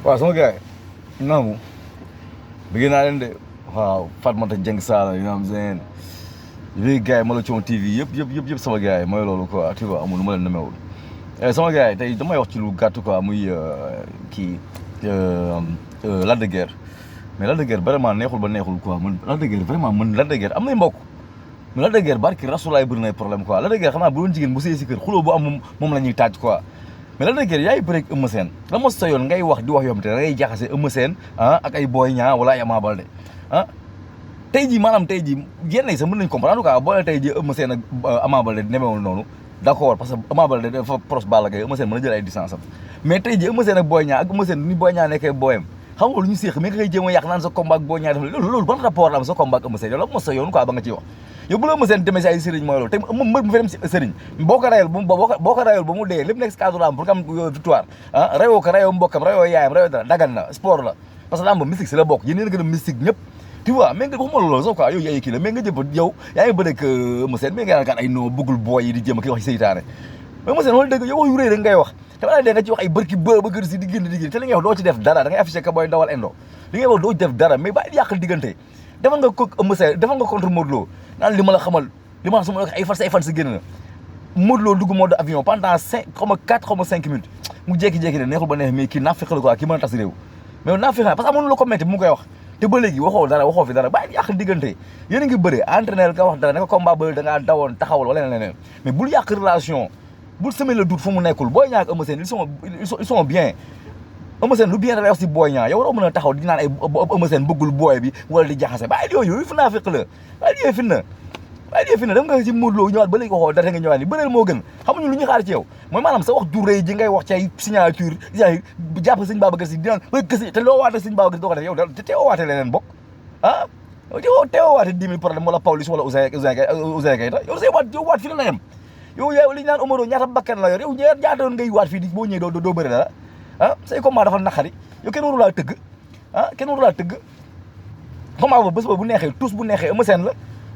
waaw sama gars yi nangu bëgg naa leen de waaw Fatmata Dieng Sala yi nga xam seen léegi gars yi MALATHION.T.V yëpp sama gars yi mooy loolu quoi tu vois amul lu ma leen namewul sama gars yi tey damay wax ci lu gàtt quoi muy kii Lac de Guiers mais Lac de Guiers vraiment neexul ba neexul quoi man Lac de Guiers vraiment man Lac de Guiers am nay mbokk mais Lac de Guiers barki rasulaay bëri nay problème quoi Lac de Guiers xanaa bu doon jigéen bu sëy si kër xuloo bu am moom la ñuy taaj quoi mais Lac de Guiers yaay bëreeg Eumeu Sène la mos sa yoon ngay wax di wax yoo xam te da ngay jaxase Eumeu Sène ak ay Boy Niang wala ay Ama Baldé tey jii maanaam tey jii yenn yi sax mën nañ comprendre quoi boo nee tey jii Eumeu Sène ak Ama Baldé demeewul noonu d'accord parce que Ama Baldé dafa proche Balla Gaye Eumeu Sène mën na jël ay distance am mais tey jii Eumeu Sène ak Boy Niang ak Eumeu Sène ni Boy Niang nekkee booyam xam nga lu ñu séex mais nga koy jéem a yàq naan sa combat ak Boy Niang def loolu ban rapport la am sa combat ak Eumeu Sène yow la mos sa yoon quoi ba nga ciy wax yow bu la Eumeu Sène demee si ay sëriñ mooy loolu te mbër mu fa dem si sëriñ boo ko rayal ba mu dee lépp nekk si cadre am pour nga am victoire rayoo ko rayoo mbokkam rayoo yaayam rayoo dara dagan na sport la parce que lamb mystique si la bokk yéen yéen a gën a mystique ñëpp tu vois mais nga waxuma loolu sax quoi yow yaay kii la mais nga jëpp yow yaa ngi bëre ak Eumeu Sène mais nga naan kaan ay non bëggul booy yi di jéem a kii wax ci seytaane mais Eumeu Sène wala dëgg yow wax yu rëy rek ngay wax te balaa dee nga ci wax ay bërki bëgër si di génn te li ngay wax doo ci def dara da ngay affiché ka booy ndawal endo li ngay wax doo ci def dara mais ba yàqal diggante defal nga ko Eumeu Sène defal nga contre Modou Lo naan li ma la xamal li ma la su ma la ay fan si génn na Modou Lo dugg mode avion pendant 4 xaw ma 5 minutes mu jékki-jékki ne neexul ba neex mais kii naafeq la quoi kii mën a tas réew mais naafeq parce que amoon la ko metti mu koy wax te ba léegi waxoo fi dara bàyyi yàq diggante yéen a ngi bëre entraîneur nga wax dara ne ko combat ba da ngaa dawoon taxawal wala leneen mais bul yàq relation bul semer le doute fu mu nekkul Boy Niang ak Eumeu Sène ils sont bien Eumeu Sène lu bien da lay wax si Boy Niang yow waroo mën a taxaw di naan ay Eumeu Sène bëggul booy bi wala di jaxase bàyyi yooyu fi naa fekk la bàyyi fi na dem nga si Modou Lo ñëwaat ba léegi waxoo dara nga ñëwaat ni bëreel moo gën xamuñu lu ñu xaar ci yow mooy maanaam sa wax ju rëy ji ngay wax ci ay signature jàpp sëñ Babacar Si di naan te loo waate sëñ Babacar Si doo ko def yow te waate leneen bokk te waate 10 000 problème wala Pawlish wala Ouzin Keita yow waat fi la yem yow li ñu naan Omaro ñaata bakkan la yor yow ñaata doon ngay waat fii di boo ñëwee doo bëri dara say combat dafa naqari yow kenn waru laa tëgg combat ba bés ba bu neexee tous bu neexee Eumeu Sène la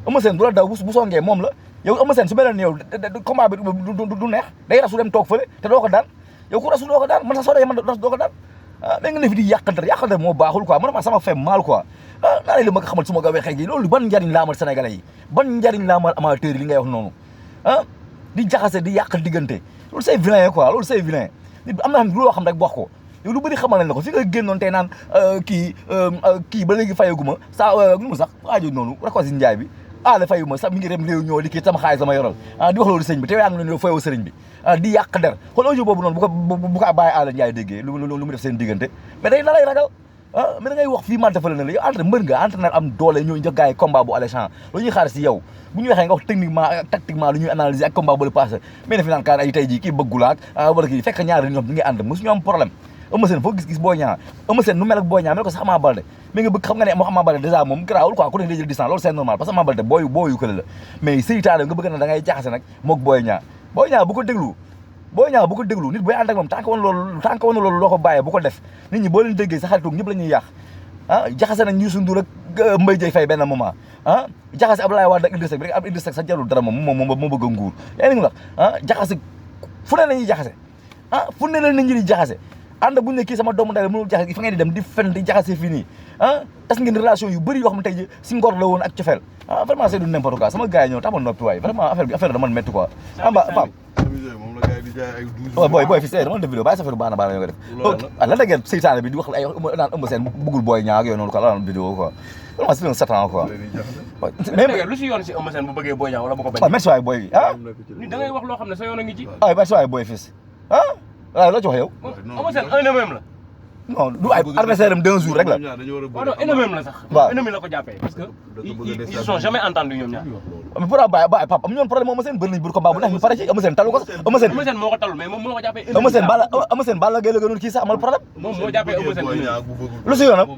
Eumeu Sène du la daw bu songee moom la yow Eumeu Sène su mel ne yow combat bi du neex day rasu dem toog fële te doo ko daan yow ku rasu doo ko daan man sax soo dee man rasu doo ko daan mais nga ne fi di yàqal moo baaxul quoi man sama fait mal quoi naa li ma ko xamal su ma ko waxee gi loolu ban njariñ la amal sénégalais yi ban njariñ la amal amateur yi li ngay wax noonu di jaxase di yàqal diggante loolu c'est vilain quoi loolu c'est vilain nit am na xam loo xam rek wax ko yow lu bëri xamal nañ la ko fi nga génnoon tey naan kii ba léegi fayaguma sa nu mu sax aajo noonu rako si njaay bi la fayuma sax mi ngi dem réew ñoo li kii sama xaalis sama yoral di wax loolu sëñ bi te yaa ngi leen fayoo sëriñ bi di yàq der xool audio boobu noonu bu ko bàyyi Alla Ndiaye déggee lu mu def seen diggante mais day la lay ragal mais da ngay wax fii mante fa la ne la yow mbër nga entraîneur am doole ñoo jox gars yi combat bu alléchant lu ñuy xaar si yow bu ñu waxee nga wax techniquement ak tactiquement lu ñuy analyser ak combat bu la passé mais ne fi naan kaan ay tey jii kii bëggulaak wala kii fekk ñaari ñoom ñi ngi ànd mosu ñu am problème Eumeu Sène foo gis Boy Niang Eumeu Sène nu mel ak Boy Niang mel ko sax Ama Baldé mais nga bëgg xam nga ne Ama Baldé déjà moom garaawul quoi ku nekk day jël distance loolu c'est normal parce que Ama Baldé booyu kële la mais seytaane nga bëgg na da ngay jaxase nag mook Boy Niang bu ko déglu nit booy ànd ak moom tant que woon loolu loo ko bàyyee bu ko def nit ñi boo leen déggee sa xaritoog ñëpp la ñuy yàq jaxase nag Youssou Ndour ak Mbaye Dieye Faye benn moment jaxase Abdoulaye Wade ak Idrissa Seck bi rek am Idrissa Seck sax jarul dara moo bëgg a nguur yaa ngi wax jaxase fu ne la ñuy jaxase fu ne la nit ñi di jaxase ànd buñ ne kii sama doomu ndey mënul jaxase fa ngeen di dem di fen di jaxase fii nii tas ngeen relation yu bëri yoo xam ne tey ji si ngor la woon ak cofeel vraiment c'est du n'importe quoi sama gars yi ñëw tax ma noppi waay vraiment affaire dama métti quoi Pam booy fi dama def vidéo bàyyi sa affaire baana baana yoo ko def la dëgg seytaane bi di wax ay naan Eumeu Sène bëggul Boy Niang ak yooyu noonu quoi la vidéo quoi vraiment c'est un satan quoi mais lu si yoon si Eumeu Sène bu bëggee Boy Niang wala bu ko bañ merci waay booy ni da ngay wax loo xam ne sa yoon a ngi ci merci waay booy fils waaw loo ci wax yow Eumeu Sène un même la non du ay adversaire am 2 jours rek la non ennemi la sax ennemi la ko jàppee parce que ils sont jamais entendus ñoom ñaar mais pour bàyyi Pape am ñoon problème Eumeu Sène bëri nañ bur combat bu neex ñu pare ci Eumeu Sène talu ko sax Eumeu Sène moo ko talul mais moom moo ko jàppee Eumeu Sène Balla Gaye la gënoon kii sax amal problème moom moo jàppee Eumeu Sène lu si yoonam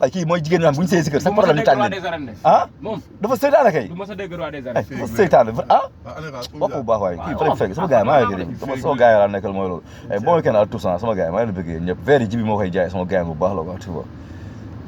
ay kii mooy jigéen ñi bu ñu sëy si kër sax problème ñu tànn leen moom dafa seytaane kay du ma sa dégg roi des arènes dafa seytaane wax bu baax waay kii fa fekk sama gars yi maa ngi gërëm sama gars yi laa nekkal mooy loolu bon week-end à tous sama gars yi maa ngi leen bëggee ñëpp verre yi ji bi moo koy jaay sama gars yi bu baax la quoi tu vois